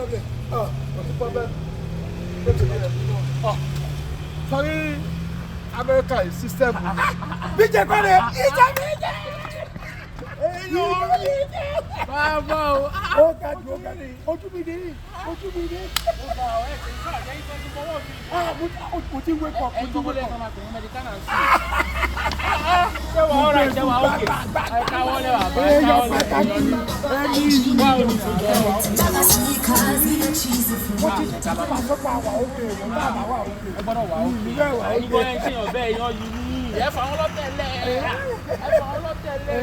Problem. Kò sí problem. Sọrí Amẹ́ríkà yìí, system ni. Bíjẹ kọ́ni ìjà bíjẹ. Bàbá o. Ó ga jù, ó ga jù, ojú mi ní, ojú mi ní. Ah, mo ti wake up, mo ti wake up. Ṣé wàá ọ̀rọ̀ ẹ̀? Ṣé wàá òkè? Ẹ káwọ́ lẹ̀, bàbá, ẹ Èèyàn káwọ́ lẹ̀. pàtàkì ẹni yìí. Mo ti ti máa sọ pé àwà òkè, mo bá àwà òkè. Ẹ gbọ́dọ̀ wà òkè. Ìlú ẹ̀wà Ẹ̀yin òkè. gan ẹ̀ ń ṣèyàn bẹ́ẹ̀, yan yìí ní. Ẹ fà wọn lọ́tẹ̀ lẹ̀. Ẹ fà wọn lọ́tẹ̀ lẹ̀.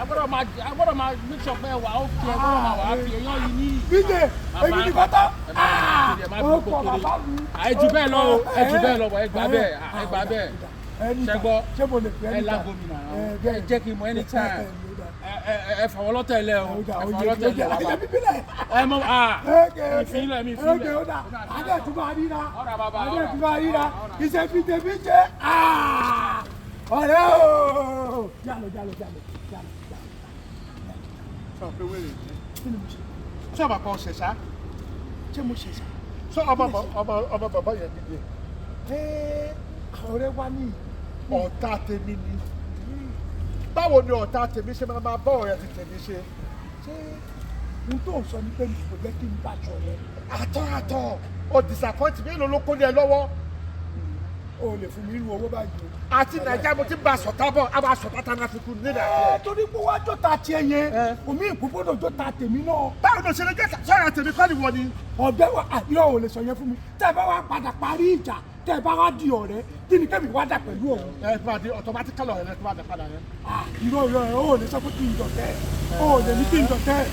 A gbọ́dọ̀ máa make sure pé ẹ wà òkè, ẹ gbọ́dọ̀ máa wà á fi èèyàn yìí ní. Bíjẹ, èmi ní kọ́tọ́. Ẹ má Ó fi pọ̀ kókó bàbá mi. Ẹ jù bẹ́ẹ̀ lọ o, ẹ jù bẹ́ẹ̀ lọ, ẹ gbà bẹ́ẹ̀, ẹ gbà bẹ́ẹ̀. Ẹni Ṣé gbọ́? ṣé mo lè pè Ẹ é níta? lágbo mi nà. Ẹ jẹ́ kí n mọ anytime. Ẹ fà wọn lọ́tẹ̀ lẹ̀ o. Ẹ fà wọn lọ́tẹ̀ lẹ̀, bàbá. Ẹ mọ ìfilẹ̀ mi, ìfilẹ̀. Oge ó dà, adé tún máa ríra, Ọ̀rà bàbá, adé ọ̀rà. tún máa ríra, iṣẹ́ bíjẹ bíjẹ, ọ̀rẹ́ o. Jalo jalo jalo jalo jalo. Sọ pé wèrè ni. Kí ni mo ṣe? Sọ ma kàn ṣẹ̀ṣá. Ṣé mo ṣe ṣá? Sọ ọmọ ọmọ ọmọ bàbá yẹn dìde. Ẹ́, ọ̀rẹ́ wa ní. Ọ̀tá tèmi ni. Báwo ni ọ̀tá tèmi ṣe máa bá ọ̀rẹ́ ti tèmi ṣe? Ṣé n tó ń sọ ni pé mi kò jẹ́ kí n bá ṣọ̀rẹ́? Àtọ̀ àtọ̀ o disappoint mi, èlò ló kó ní ẹ lọ́wọ́. O lè fún mi irú owó báyìí o. Àti Nàìjíríà mo ti ń bá a sọ̀tá bọ̀, a máa sọ̀tá tá a fi kú ní Nàìjíríà. Ẹ torí pé wá jọ́ta tiẹ̀ yẹn, omi ìkú gbọ́dọ̀ jọ́ta tèmi náà. Báwo ló ṣe lè jẹ́ sọ̀rọ̀ tèmi kọ́ ni wọ́n ni? Ọ̀bẹ wa àìrọ̀ ò lè sọ yẹn fún mi. Tẹ́ ẹ bá wá padà parí ìjà, tẹ́ ẹ bá wá di ọ̀rẹ́, kí ni kẹ́mi wá dà pẹ̀lú òun? Ẹ tó máa di automatically ọ̀rẹ́ tó máa dà padà yẹn. Ah, irọ́ irọ́ ẹ̀, o ò lè sọ pé kí n dọ̀tẹ́, o ò lè ní kí n dọ̀tẹ́.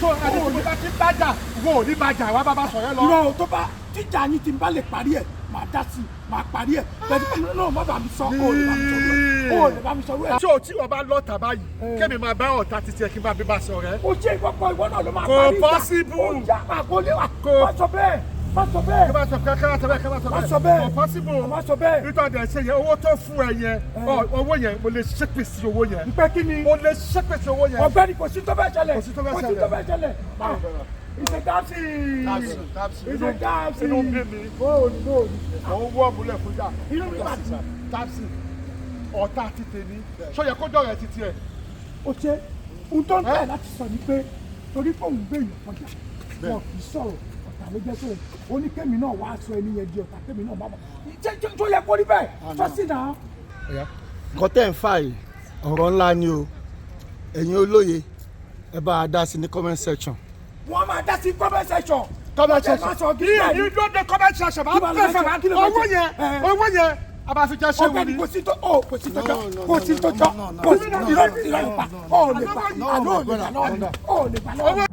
So ẹni tí mo bá ti bájà, wo ò ní bájà, wá bá bá sọ̀rọ̀ lọ. Irọ́ o, tó bá tíjà yín ti ń bá lè parí ẹ̀, màá dá sí i, màá parí ẹ̀ pẹ̀lú náà. Má bàa mi sọ, o ò lè bá mi sọ rẹ̀, o ò lè bá mi sọ rẹ̀. So tí wọ́n bá lọ́ta báyìí, kémi máa bá ọ̀tá títí ẹ kí n bá bí bá sọ̀rẹ́. O ṣe ìwọ́pọ̀, ìwọ náà ló máa Kò parí ìjà. possible. O jà àkọlé wa. Kò- Má sọ bẹ́ẹ̀, má sọ bẹ́ẹ̀. Kí bá sọ kí bá sọ bẹ́ẹ̀, kí bá sọ Má bẹ́ẹ̀. sọ bẹ́ẹ̀. Kò possible. Má sọ bẹ́ẹ̀. Nítorí àdé ṣe yẹn, owó tó fún ẹ yẹn, owó yẹn, mo lè ṣépè sí owó yẹn. Pé kí ni? Mo lè ṣépè sí owó yẹn. Ọ̀gbẹ́ni, kò sí tó bẹ́ẹ̀ ṣẹlẹ̀. Kò sí tó bẹ́ẹ̀ Kò sí ṣẹlẹ̀. tó bẹ́ẹ̀ ṣẹlẹ̀. Báwo bẹ̀rẹ̀? Ìṣe táàsì. Táàsì, táàsì. Ìṣe táàsì. Inú bí mi. Bóòlù bóòlù. Mò ń wọ́ múlẹ̀ fún jà. Inú mi bá ti. Táàsì, ọ̀tá ti tèmi. Ṣó yẹ kó dọ̀rẹ́ ti tiẹ̀? O ṣe ohun tó ń tẹ̀ láti sọ ni pé torí pé òun gbé èèyàn kọjá, wọn kì í sọ̀rọ̀, ọ̀tá ló jẹ́ sóun. Ó ní kémi náà wá sọ ẹni yẹn di ọ̀tá, kémi náà má bọ̀. Ṣé tó yẹ kó rí bẹ́ẹ̀ sọ́sì náà? Nǹkan tẹ́ ń fà yìí, ọ̀rọ̀ ńlá ni o. Ẹ̀yin olóye, ẹ bá a dá sí ní comment section. Wọ́n máa dá sí comment section. Comment section. Wọ́n máa sọ gidi Ní bẹ́ẹ̀ èyí ni. ló dé comment section. Máa Kí ló bẹ̀ máa fẹ́ ṣe? Kí ló máa owó ṣe? yẹn, owó yẹn, a máa fi jẹ́ ṣé wù Ọ̀gbẹ́ni, ní. kò sí tó ó, kò sí tó jọ, No, no, kò sí tó jọ, no, no, kò sí no, no, irọ́ no, irọ́ no, pa no, ó lè pa no, àlọ́ my ò lè gbà brother, lọ́wọ́ mi, ó lè gbà lọ́wọ́ Owó mi.